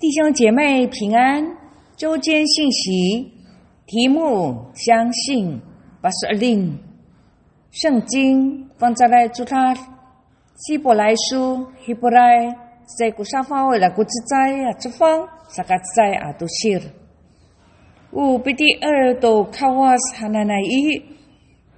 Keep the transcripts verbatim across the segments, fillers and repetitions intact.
弟兄姐妹平安，周间信息，题目：相信。Paso'elin. 圣经 Fangcalay Codad, Sipolayso, Hipolay, cecay ko safaw ira ko cecay a cefang, saka cecay a tosir. O pitier to Kawas hananay i,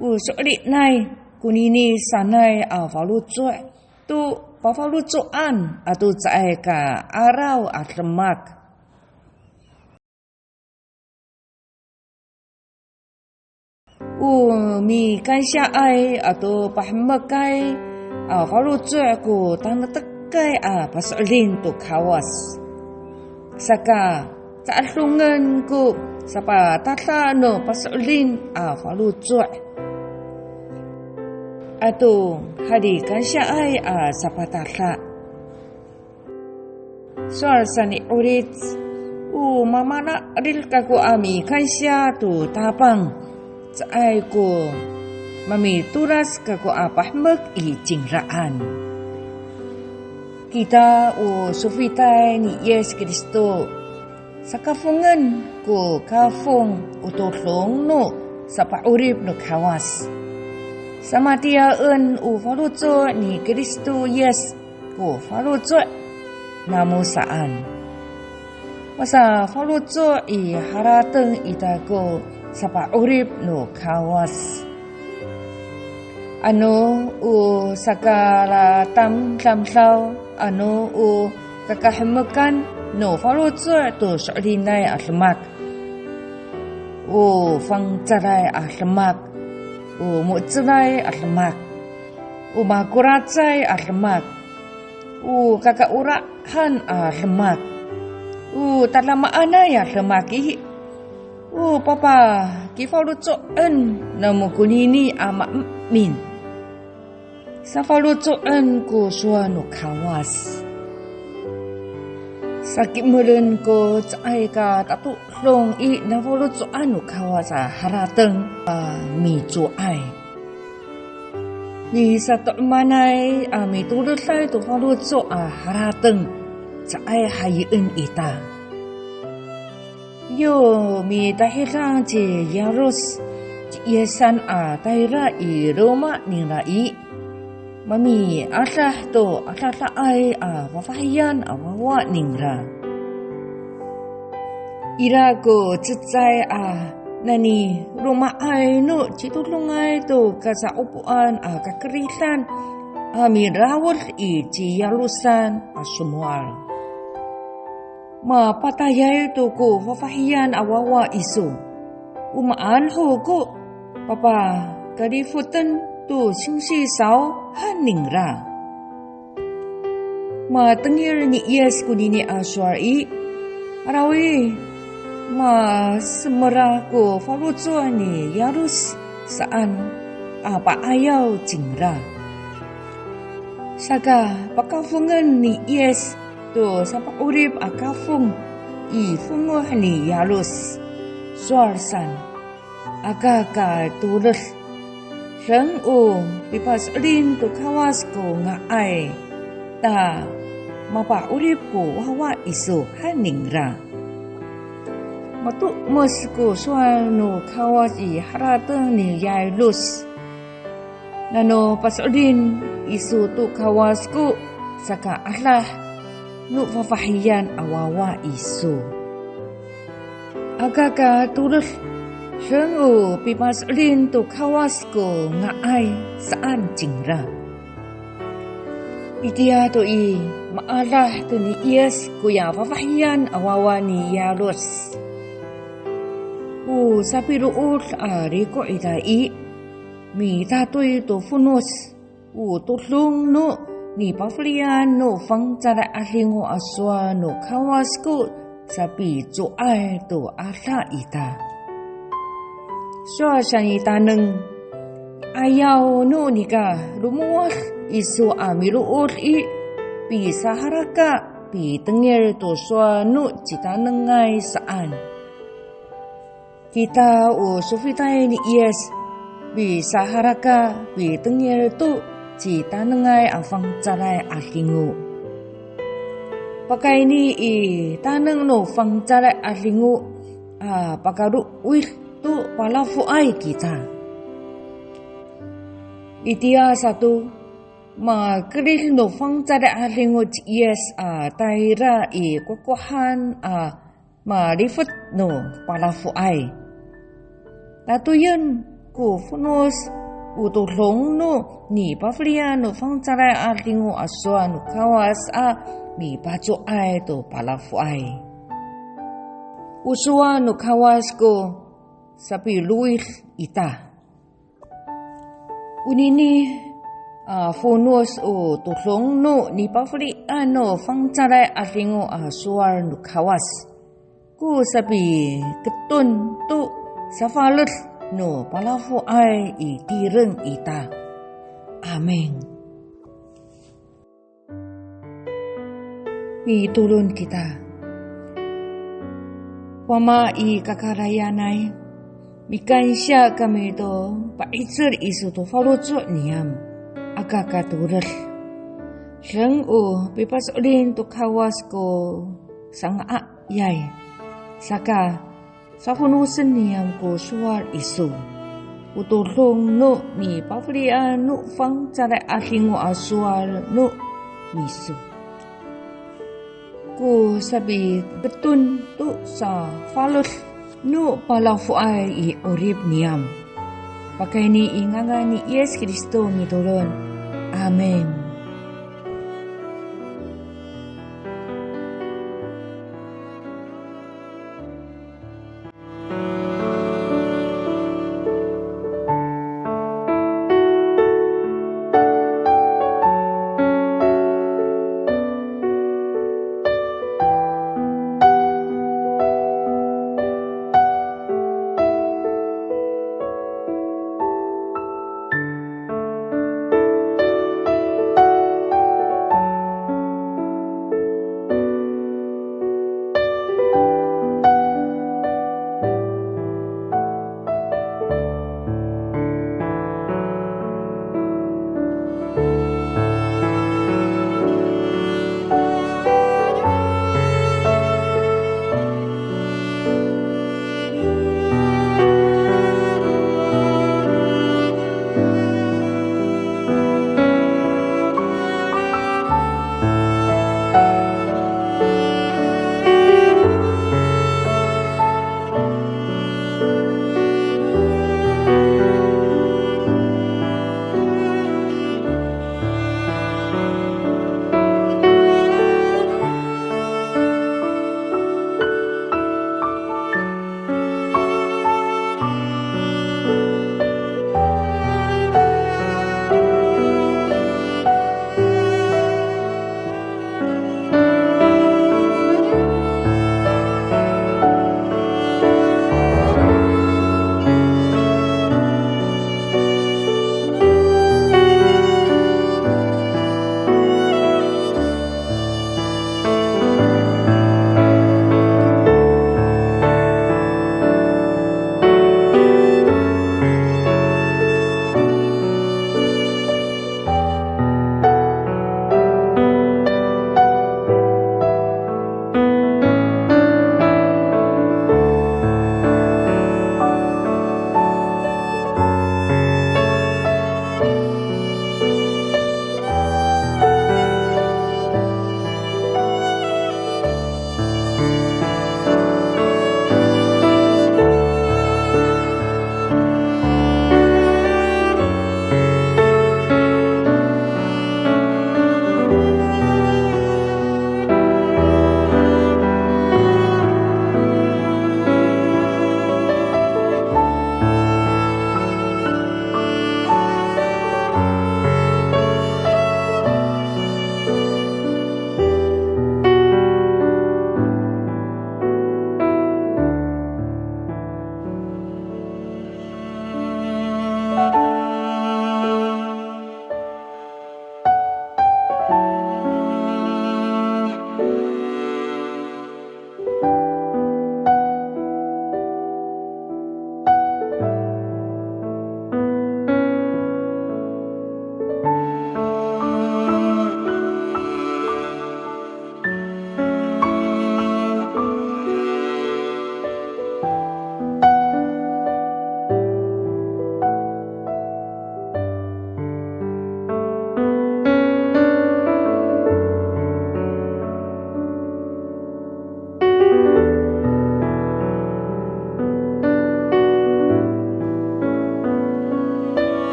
o so'elinay konini sanay a faloco' to pafaloco'an ato caay ka 'araw a demak. O mikansiyaay ato pahemekay a faloco' ko tanektekay a paso'elin to Kawas. Saka, ca'adongen ko sapatada no paso'elin a faloco' ato halikansiyaay a sapatada. Sowal sa ni 'Olic, o mamala'edil kako a mikansiya to Tapang, caay ko mamitolas kako a pahemek i cingraan. Kita o sofitay ni Yis Kristo, sakafongen ko kafong o todong no sapa'orip no Kawas. Samatiyaen o faloco' ni Kristo Yis ko faloco' namo saan. Pasafaloco' i harateng ita ko sapa'orip no Kawas. Ano o sakalatamdamdaw, ano o kakahemekan no faloco' to so'elinay a demak, o fangcalay a demak, o mo^celay a demak, o makoracay a demak, o kakaolahan a demak, o tadamaanay a demak i, o papakifaloco'en namo konini a maemin. Safaloco'en ko sowal no Kawas. Sakimeren ko caay ka tatodong i nafaloco'an no Kawas a harateng a micowaay. Misato'emanay a mitoleday to faloco' a harateng, caay hayen ita. Yo mitahidang ci Yalus, ci Yisan a tayra i loma' ningra i, mami'adah to adadaay a fafahiyan a wawa ningra. Ira ko cecay a naniloma'ay no citodongay to kasa'opoan a kakeridan a mirawed i ci Yalusan a somowal. Mapatayay to ko fafahiyan a wawa iso. O maan ho ko papakalifeten to singsi saw han ningra. Matengil ni Yis konini a sowal i, Arawi, masemera ko faloco' ni Yalus saan a pa'ayaw cingra. Saka pakafongen ni Yis to sapa'orip a kafong i fongoh ni Yalus. Sowal san, aka ka toled, deng o pipaso'elin to Kawas ko nga'ay, ta mapa'orip ko wawa iso han ningra. Matomes ko sowal no Kawas i harateng ni Yalus. Nano paso'elin iso to Kawas ko sakaadah no fafahiyan a wawa iso. Aka ka toled, deng o pipaso'elin to Kawas ko nga'ay saan cingra. Itiya to i, maadah to ni Yis koya fafahiyan a wawa ni Yalus. O sapilood a riko' ita i, mitatoy to fonos, o todong no nipafelian no fangcalay 'adingo a sowal no Kawas ko sapicowaay to ada ita. Sowal sa ni Taneng, ayaw no nika lomowad iso a milood i, pisaharaka pitengil to sowal no citanengay saan. Kita o sofitay ni Yis, pisaharaka pitengil to citanengay a fangcalay 'adingo. Pakayni i taneng no fangcalay a 'adingo a pakalowid to palafoay kita. Itiya sato, makerid no fangcalay a 'adingo ci Yis a tayra i kohkohan a malifet no palafoay. Tatoyen ko fonos o todong no nipafelian no fangcalay a 'adingo a sowal no Kawas a mipacoay to palafoay. O sowal no Kawas ko sapilowid ita. Onini a fonos o todong no nipafelian no fangcalay a 'adingo a sowal no Kawas ko sapiketon to safaled no palafoay i tireng ita. Amin. Mitolon kita. Wama i kakarayanay, mikansiya kami to pa'icel iso to faloco' niyam, aka ka toled. Deng o pipaso'elin to Kawas ko sanga'ayay. Saka, safonosen niyam ko sowal iso. O todong no nipafelian no fangcalay a 'adingo a sowal no miso. Ko sapiketon to safaled no palafoay i 'orip niyam. Pakayni i ngangan ni Yis Kristo mitolon. Amin.